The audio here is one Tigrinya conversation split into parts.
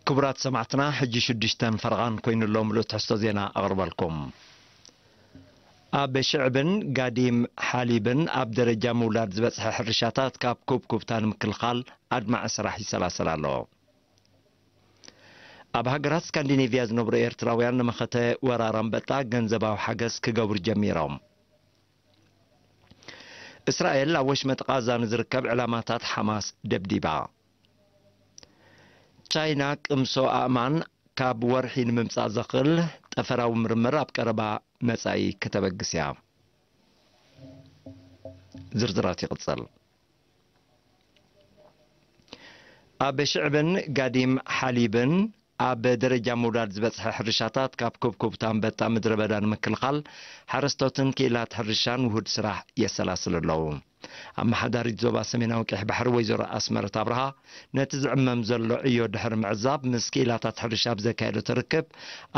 ክቡራት ሰማዕትና፣ ሕጂ ሽዱሽተን ፈረቓን ኮይኑ ኣሎ። ምሉእ ትሕዝቶ ዜና ኣቕርበልኩም። ኣብ ሽዕብን ጋዲም ሓሊብን ኣብ ደረጃ ምውላድ ዝበጽሐ ሕርሻታት ካብ ኩብኩብታ ንምክልኻል ኣድማዒ ስራሕ ይሰላሰል ኣሎ። ኣብ ሃገራት ስካንዲኔቭያ ዝነብሩ ኤርትራውያን ንመኸተ ወራር ኣንበጣ ገንዘባዊ ሓገዝ ክገብሩ ጀሚሮም። እስራኤል ኣብ ወሽመጥ ቓዛ ንዝርከብ ዕላማታት ሓማስ ደብዲባ። ቻይና ቅምሶ ኣእማን ካብ ወርሒ ንምምጻእ ዘኽእል ጠፈራዊ ምርምር ኣብ ቀረባ መጻኢ ክተበግስ እያ። ዝርዝራት ይቕጽል። ኣብ ሽዕብን ጋዲም ሓሊብን ኣብ ደረጃ ምውላድ ዝበጽሐ ሕርሻታት ካብ ኩብኩብታ ኣንበጣ ምድረ በዳ ንምክልኻል ሓረስቶትን ክኢላት ሕርሻን ውሁድ ስራሕ የሰላስሉ ኣለዉ። ኣመሓዳሪት ዞባ ሰሜናዊ ቀይሕ ባሕሪ ወይዘሮ ኣስመረት ኣብርሃ ነቲ ዝዕመም ዘሎ ዕዮ ድሕሪ ምዕዛብ ምስ ክኢላታት ሕርሻ ብዘካየደቶ ርክብ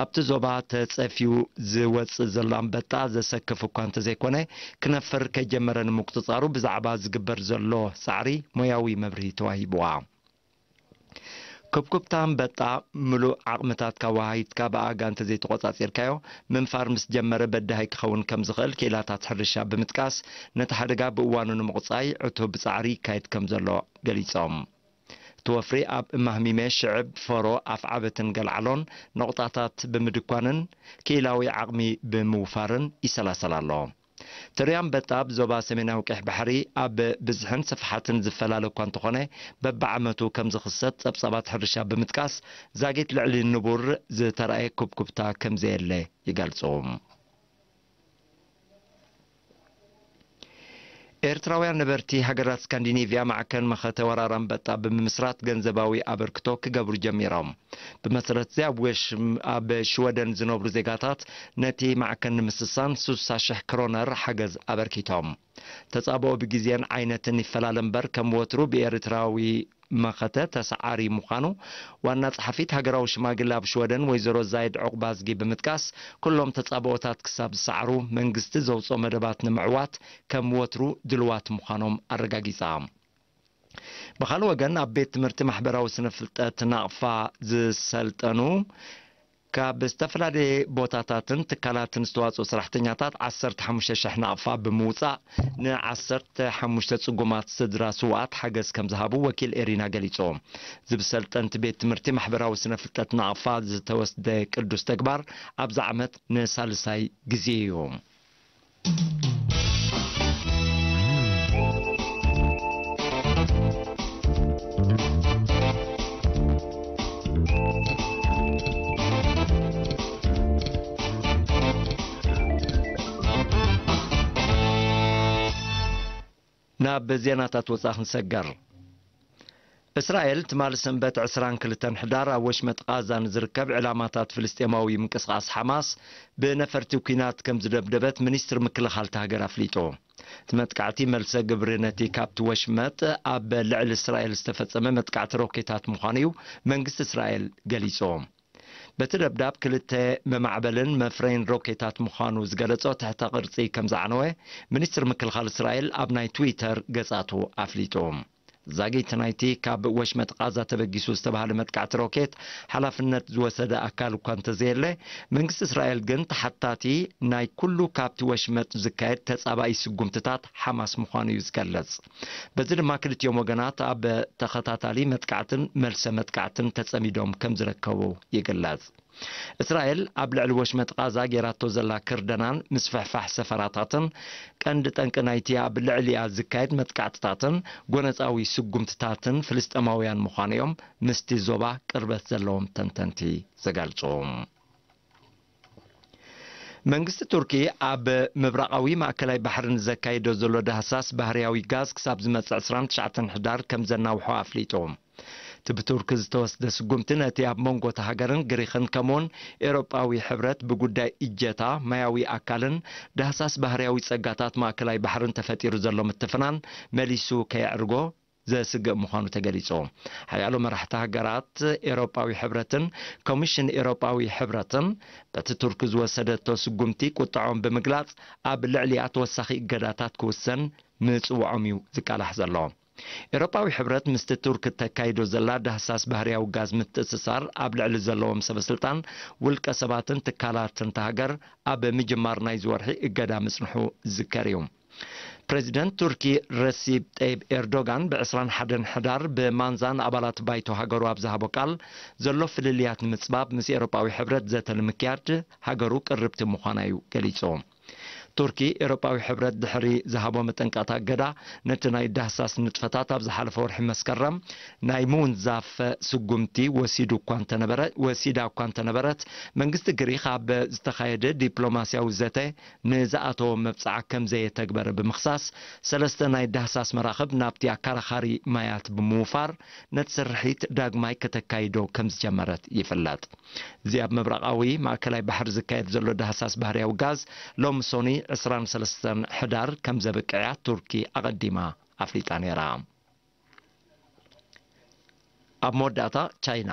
ኣብቲ ዞባ ተጸፍዩ ዝወጽእ ዘሎ ኣንበጣ ዘሰክፍ እኳ እንተዘይኮነ ክነፍር ከይጀመረ ንምቁጽጻሩ ብዛዕባ ዝግበር ዘሎ ጻዕሪ ሞያዊ መብርሂ ተዋሂብዋ። ኩብኩብታ ኣንበጣ ምሉእ ዓቕምታትካ ወሃሂድካ ብኣጋ እንተዘይተቖጻጺርካዮ፣ ምንፋር ምስ ጀመረ በዳሂ ክኸውን ከም ዝኽእል ክኢላታት ሕርሻ ብምጥቃስ፣ ነቲ ሓደጋ ብእዋኑ ንምቑጻይ ዕቱብ ጻዕሪ ይካየድ ከም ዘሎ ገሊጾም። እቲ ወፍሪ ኣብ እማህሚመ፣ ሽዕብ፣ ፈሮ፣ ኣፍዓበትን ገልዓሎን ነቑጣታት ብምድኳንን ክኢላዊ ዓቕሚ ብምውፋርን ይሰላሰል ኣሎ። ተሪያ ኣንበጣ ኣብ ዞባ ሰሜናዊ ቀይሕ ባሕሪ ኣብ ብዝሕን ስፍሓትን ዝፈላለ እኳ እንተኾነ፣ በብዓመቱ ከም ዝኽሰት ጸብጻባት ሕርሻ ብምጥቃስ፣ ዛጊት ልዕሊ ንቡር ዝተራእየ ኩብኩብታ ከም ዘየለ ይገልጹ። ኤርትራውያን ነበርቲ ሃገራት ስካንዲኔቭያ ማዕከን መኸተ ወራር ኣንበጣ ብምምስራት ገንዘባዊ ኣበርክቶ ክገብሩ ጀሚሮም። ብመሰረት እዚ ኣብ ወሽ-፣ ኣብ ሽወደን ዝነብሩ ዜጋታት ነቲ ማዕከን ንምስሳን ሱሳ ሽሕ ክሮነር ሓገዝ ኣበርኪቶም። ተጻብኦ ብግዜን ዓይነትን ይፈላለ እምበር፣ ከም ወትሩ ብኤርትራዊ መኸተ ተሰዓሪ ምዃኑ ዋና ጸሓፊት ሃገራዊ ሽማግለ ኣብ ሽወደን ወይዘሮ ዛይድ ዑቕባዝጊ ብምጥቃስ፣ ኩሎም ተጻብኦታት ክሳብ ዝሰዓሩ መንግስቲ ዘውጽኦ መደባት ንምዕዋት ከም ወትሩ ድልዋት ምዃኖም ኣረጋጊጻ። ብኻልእ ወገን፣ ኣብ ቤት ትምህርቲ ማሕበራዊ ስነ ፍልጠት ናቕፋ ዝሰልጠኑ ካብ ዝተፈላለየ ቦታታትን ትካላትን ዝተዋጽኡ ሰራሕተኛታት ዓሰርተ ሓሙሽተ ሽሕ ናቕፋ ብምውጻእ፣ ን ዓሰርተ ሓሙሽተ ጽጉማት ስድራ ስውኣት ሓገዝ ከም ዝሃቡ ወኪል ኤሪና ገሊጹ። እዚ ብሰልጠንቲ ቤት ትምህርቲ ማሕበራዊ ስነ ፍልጠት ናቕፋ ዝተወስደ ቅዱስ ተግባር፣ ኣብዚ ዓመት ንሳልሳይ ግዜ እዩ። ናብ ዜናታት ወጻኢ ክንሰገር። እስራኤል ትማሊ ሰንበት ዕስራን ክልተን ሕዳር ኣብ ወሽመጥ ቓዛ ንዝርከብ ዕላማታት ፍልስጤማዊ ምንቅስቓስ ሓማስ ብነፈርቲ ኲናት ከም ዝደብደበት ሚኒስትሪ ምክልኻል እታ ሃገር ኣፍሊጡ። እቲ መጥቃዕቲ መልሰ ግብሪ ነቲ ካብቲ ወሽመጥ ኣብ ልዕሊ እስራኤል ዝተፈጸመ መጥቃዕቲ ሮኬታት ምዃኑ እዩ መንግስቲ እስራኤል ገሊጹ። በቲ ደብዳብ ክልተ መማዕበልን መፍረይን ሮኬታት ምዃኑ ዝገለጾ ትሕተ ቅርጺ ከም ዝዓነወ ሚኒስትሪ ምክልኻል እስራኤል ኣብ ናይ ትዊተር ገጻቱ ኣፍሊጡ። ዛጊት ናይቲ ካብ ወሽመጥ ቓዛ ተበጊሱ ዝተባህለ መጥቃዕቲ ሮኬት ሓላፍነት ዝወሰደ ኣካል እኳ እንተዘየለ፣ መንግስቲ እስራኤል ግን ተሓታቲ ናይ ኩሉ ካብቲ ወሽመጥ ዝካየድ ተጻባኢ ስጉምትታት ሓማስ ምዃኑ እዩ ዝገልጽ። በዚ ድማ ክልቲኦም ወገናት ኣብ ተኸታታሊ መጥቃዕትን መልሰ መጥቃዕትን ተጸሚዶም ከም ዝርከቡ ይግለጽ። እስራኤል ኣብ ልዕሊ ወሽመጥ ቓዛ ጌራቶ ዘላ ክርደናን ምስፍሕፋሕ ሰፈራታትን ቀንዲ ጠንቂ ናይቲ ኣብ ልዕሊኣ ዝካየድ መጥቃዕትታትን ጎነጻዊ ስጉምትታትን ፍልስጤማውያን ምዃኑ እዮም ምስቲ ዞባ ቅርበት ዘለዎም ተንተንቲ ዝገልጹ። መንግስቲ ቱርኪ ኣብ ምብራቓዊ ማእከላይ ባሕሪ ንዘካይዶ ዘሎ ዳህሳስ ባህርያዊ ጋዝ ክሳብ ዝመጽእ ዕስራን ትሽዓተን ሕዳር ከም ዘናውሖ ኣፍሊጡ። እቲ ብቱርኪ ዝተወስደ ስጉምቲ ነቲ ኣብ መንጎ እታ ሃገርን ግሪኽን ከምኡውን ኤውሮጳዊ ሕብረት ብጉዳይ እጀታ ማያዊ ኣካልን ዳህሳስ ባህርያዊ ጸጋታት ማእከላይ ባሕርን ተፈጢሩ ዘሎ ምትፍናን መሊሱ ከየዕርጎ ዘስግእ ምዃኑ ተገሊጹ። ሓያሎ መራሕቲ ሃገራት ኤውሮጳዊ ሕብረትን ኮሚሽን ኤውሮጳዊ ሕብረትን በቲ ቱርኪ ዝወሰደቶ ስጉምቲ ቁጥዖም ብምግላጽ ኣብ ልዕሊኣ ተወሳኺ እገዳታት ክውሰን ምጽውዖም እዩ ዝቃላሕ ዘሎ። ኤውሮጳዊ ሕብረት ምስቲ ቱርክ እተካይዶ ዘላ ዳህሳስ ባህርያዊ ጋዝ ምትእስሳር ኣብ ልዕሊ ዘለዎም ሰበስልጣን፣ ውልቀ ሰባትን ትካላትን እታ ሃገር ኣብ ምጅማር ናይዚ ወርሒ እገዳ ምጽንሑ ዝዝከር እዩ። ፕሬዚደንት ቱርኪ ረሲብ ጠይብ ኤርዶጋን ብ ዕስራን ሓደን ሕዳር ብማንዛ ንኣባላት ባይቶ ሃገሩ ኣብ ዝሃቦ ቃል፣ ዘሎ ፍልልያት ንምጽባብ ምስ ኤውሮጳዊ ሕብረት ዘተ ንምክያድ ሃገሩ ቅርብቲ ምዃና እዩ ገሊጹ። ቱርኪ፣ ኤውሮጳዊ ሕብረት ድሕሪ ዝሃቦ መጠንቀቕታ እገዳ፣ ነቲ ናይ ዳህሳስ ንጥፈታት ኣብ ዝሓለፈ ወርሒ መስከረም ናይ ምውንዛፍ ስጉምቲ ወሲዱ እኳ እንተነበረ፣ ወሲዳ እኳ እንተነበረት፣ መንግስቲ ግሪክ ኣብ ዝተኻየደ ዲፕሎማስያዊ ዘተ ንዝኣተዎ መብጽዓ ከም ዘየተግበረ ብምኽሳስ፣ ሰለስተ ናይ ዳህሳስ መራኽብ ናብቲ ኣከራኻሪ ማያት ብምውፋር፣ ነቲ ስርሒት ዳግማይ ከተካይዶ ከም ዝጀመረት ይፍለጥ። እዚ ኣብ ምብራቓዊ ማእከላይ ባሕሪ ዝካየድ ዘሎ ዳህሳስ ባህርያዊ ጋዝ፣ ሎሚ ሶኒ ዕስራን ሰለስተን ሕዳር ከም ዘብቅዕያ ቱርኪ ኣቐዲማ ኣፍሊጣ ነይራ። ኣብ መወዳእታ፣ ቻይና።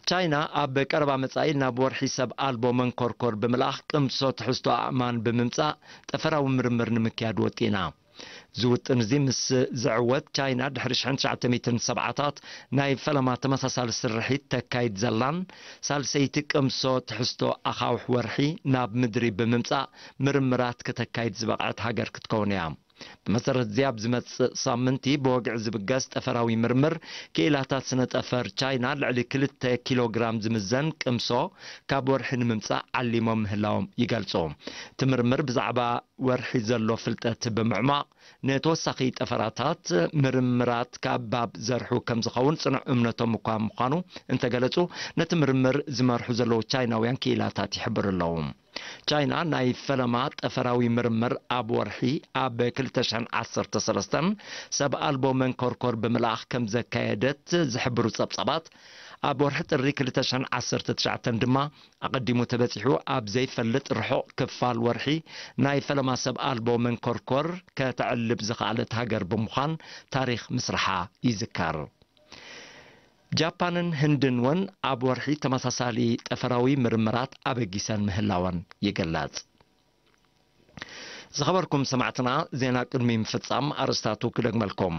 ቻይና ኣብ ቀረባ መጻኢ ናብ ወርሒ ሰብ ኣልቦ መንኮርኮር ብምልኣኽ ቅምሶ ትሕዝቶ ኣእማን ብምምጻእ ጠፈራዊ ምርምር ንምክያድ ወጢና። እዚ ውጥን እዚ ምስ ዝዕወት፣ ቻይና ድሕሪ ሽሕን ትሽዓተ ሚእትን ሰብዓታት ናይ ፈለማ ተመሳሳሊ ስርሒት ተካይድ ዘላን ሳልሰይቲ ቅምሶ ትሕዝቶ ኣኻውሕ ወርሒ ናብ ምድሪ ብምምጻእ ምርምራት ከተካይድ ዝበቕዐት ሃገር ክትከውን እያ። ብመሰረት እዚ፣ ኣብ ዝመጽእ ሳምንቲ ብወግዒ ዝብገስ ጠፈራዊ ምርምር፣ ክኢላታት ስነ ጠፈር ቻይና ልዕሊ ክልተ ኪሎ ግራም ዝምዘን ቅምሶ ካብ ወርሒ ንምምጻእ ዓሊሞም ምህላዎም ይገልጹ። እቲ ምርምር ብዛዕባ ወርሒ ዘሎ ፍልጠት ብምዕማቕ፣ ንተወሳኺ ጠፈራታት ምርምራት ካብ ባብ ዘርሑ ከም ዝኸውን ጽኑዕ እምነቶም እኳ ምዃኑ እንተገለጹ፣ ነቲ ምርምር ዝመርሑ ዘለዉ ቻይናውያን ክኢላታት ይሕብሩ ኣለዉ። ቻይና ናይ ፈለማ ጠፈራዊ ምርምር ኣብ ወርሒ ኣብ ክልተ ሽሕን ዓሰርተ ሰለስተን ሰብ ኣልቦ መንኮርኮር ብምልኣኽ ከም ዘካየደት ዝሕብሩ ጸብጻባት፣ ኣብ ወርሒ ጥሪ ክልተ ሽሕን ዓሰርተ ትሽዓተን ድማ ኣቐዲሙ ተበጺሑ ኣብ ዘይፈልጥ ርሑቕ ክፋል ወርሒ ናይ ፈለማ ሰብ ኣልቦ መንኮርኮር ከተዕልብ ዝኸኣለት ሃገር ብምዃን ታሪኽ ምስርሓ ይዝከር። ጃፓንን ህንድን እውን ኣብ ወርሒ ተመሳሳሊ ጠፈራዊ ምርምራት ኣበጊሰን ምህላወን ይግለጽ። ዝኸበርኩም ሰማዕትና፣ ዜና ቅድሚ ምፍጻም ኣርእስታቱ ክደግመልኩም።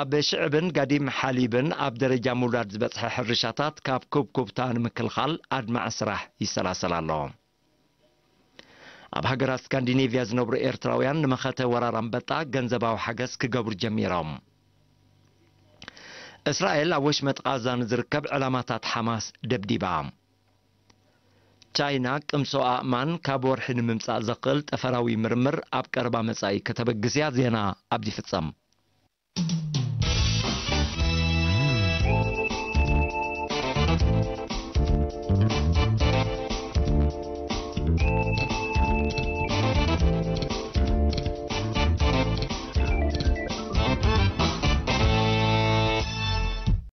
ኣብ ሽዕብን ጋዲም ሓሊብን ኣብ ደረጃ ምውላድ ዝበጽሐ ሕርሻታት ካብ ኩብኩብታ ንምክልኻል ኣድማዒ ስራሕ ይሰላሰል ኣሎ። ኣብ ሃገራት ስካንዲኔቭያ ዝነብሩ ኤርትራውያን ንመኸተ ወራር ኣንበጣ ገንዘባዊ ሓገዝ ክገብሩ ጀሚሮም። እስራኤል ኣብ ወሽመጥ ቓዛ ንዝርከብ ዕላማታት ሓማስ ደብዲባ። ቻይና ቅምሶ ኣእማን ካብ ወርሒ ንምምጻእ ዘኽእል ጠፈራዊ ምርምር ኣብ ቀረባ መጻኢ ከተበግስ እያ። ዜና ኣብዚ ይፍጸም።